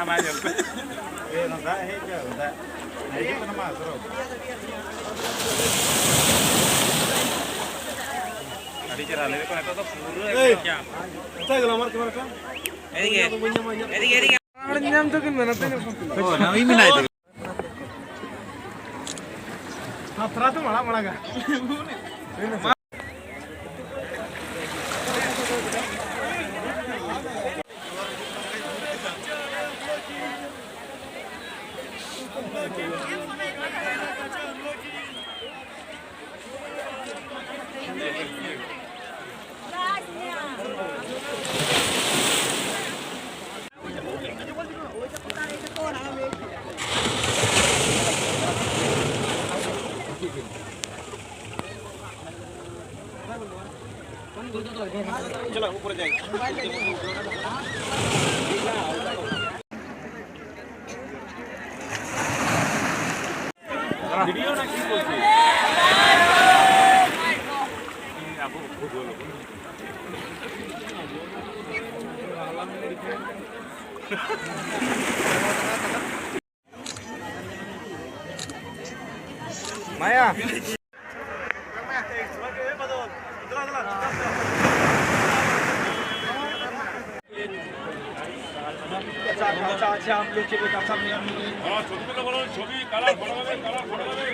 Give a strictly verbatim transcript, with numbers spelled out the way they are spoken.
ᱢᱟ ᱧᱮᱞ ᱯᱮ᱾ ᱮ, ᱚᱱᱟ ᱫᱟᱜ ᱦᱮᱡ ᱠᱟᱱᱟ, ᱫᱟᱜ ᱦᱤᱡᱩᱜ ᱠᱟᱱᱟ ᱢᱟ, ᱫᱷᱚᱨᱚ᱾ ᱟᱹᱰᱤ ᱪᱮᱦᱨᱟ, ᱞᱟᱹᱭ ᱫᱟᱠᱚ ᱱᱤᱛᱚᱜ ᱫᱚ ᱯᱩᱨᱟᱹ ᱮᱭ, ᱮᱠᱫᱚᱢ᱾ ᱚᱠᱚᱭ ᱜᱮ ᱟᱢᱟᱨ ᱠᱮᱢᱮᱨᱟ ᱴᱷᱮᱱ? ᱮᱫᱤᱜᱮ, ᱮᱫᱤᱜᱮ, ᱮᱫᱤᱜᱮ᱾ ᱚ, ᱱᱟ ᱩᱭ ᱢᱮᱱᱟᱭ ᱛᱚ᱾ ᱚ, ᱱᱟ ᱩᱭ ᱢᱮᱱᱟᱭ ᱛᱚ᱾ ᱦᱟᱛᱨᱟ ᱛᱚ ᱢᱟᱲᱟᱝ ᱢᱟᱲᱟᱝᱟ᱾ ভিডিও না কি বলছি? মায়া। আচ্ছা, আচ্ছা, আচ্ছা, আম লেচু, আম লেচু। ছবি তুলে বলুন, ছবি, কালার ফটো হবে, কালার ফটো হবে।